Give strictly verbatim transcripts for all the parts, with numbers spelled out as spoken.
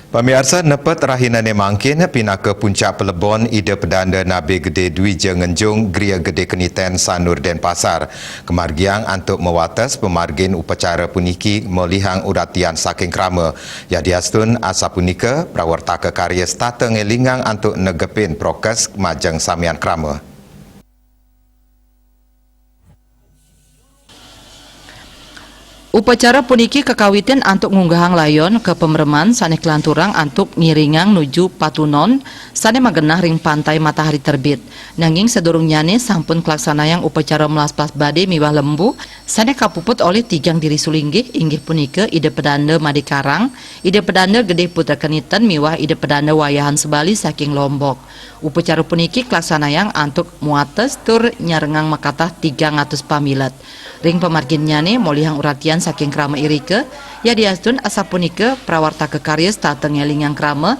Pamiarsa, nepet rahinané mangkin pinaka puncak palebon Ida Pedanda Nabé Gedé Dwija Ngenjung, Gria Gedé Keniten, Sanur, Denpasar. Kamargiang antuk mawates pamargin upacara puniki molihang uratian saking krama. Yadiastun asapunika, prawartaka karya setata ngélingang antuk negepin prokes majeng samian krama. Upacara puniki kakawitin antuk ngunggahang layon ka pamereman sané kalanturang antuk ngiringang nuju patunon sané magenah ring Pantai Matahari Terbit. Nanging sadurungnyané sampun kalaksanayang upacara melaspas badé miwah lembu sané kapuput olih tigang diri sulinggih, inggih punika Ida Pedanda Madé Karang, Ida Pedanda Gedé Putra Keniten miwah Ida Pedanda Wayahan Sebali saking Lombok. Upacara puniki kalaksanayang antuk muates tur nyarengang makatah tigang atus pamilet. Ring pamarginnyané molihang uratian saking krama irika, yadiastun asapunika prawartaka karya setata ngélingang krama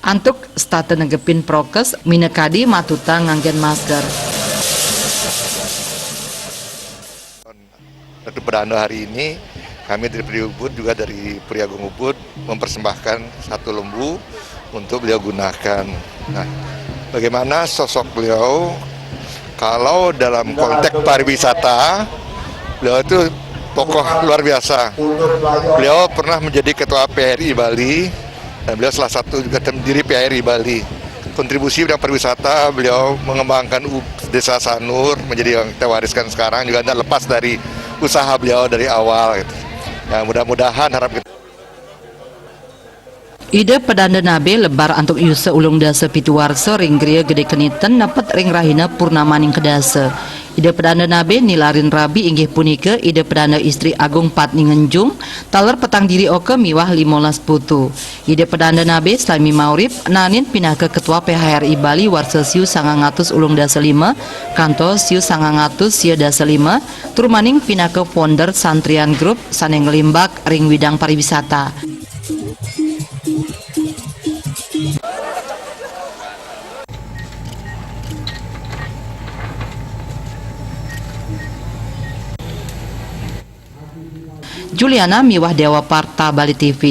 antuk setata negepin prokes minakadi matutang nganggén masker. Untuk perdana hari ini, kami dari Puri Ubud, juga dari Puri Agung Ubud, mempersembahkan satu lembu untuk beliau gunakan. Nah, bagaimana sosok beliau? Kalau dalam konteks pariwisata, beliau itu tokoh luar biasa. Beliau pernah menjadi ketua P R I Bali, dan beliau salah satu juga pendiri P R I Bali. Kontribusi bidang pariwisata, beliau mengembangkan U-, Desa Sanur menjadi yang kita wariskan sekarang, juga tidak lepas dari usaha beliau dari awal, gitu. Ya, mudah-mudahan, harap kita Ida Pedanda Nabé lebar antuk yusa ulung dasa pitu warsa ring Gria Gedé Keniten nepet ring rahina purnamaning kedasa. Ida Pedanda Nabé nilarin rabi inggih punika Ida Pedanda Istri Agung Patni Ngenjung, taler petang diri oka miwah limolas putu. Ida Pedanda Nabé sami maurip, naenin pinaka Ketua P H R I Bali warsa siu sangang atus ulung dasa lima kantos siu sangang atus sia dasa lima, tur maning pinaka founder Santrian Group sané nglimbak ring widang pariwisata. Juliana miwah Dewa Parta, Bali T V.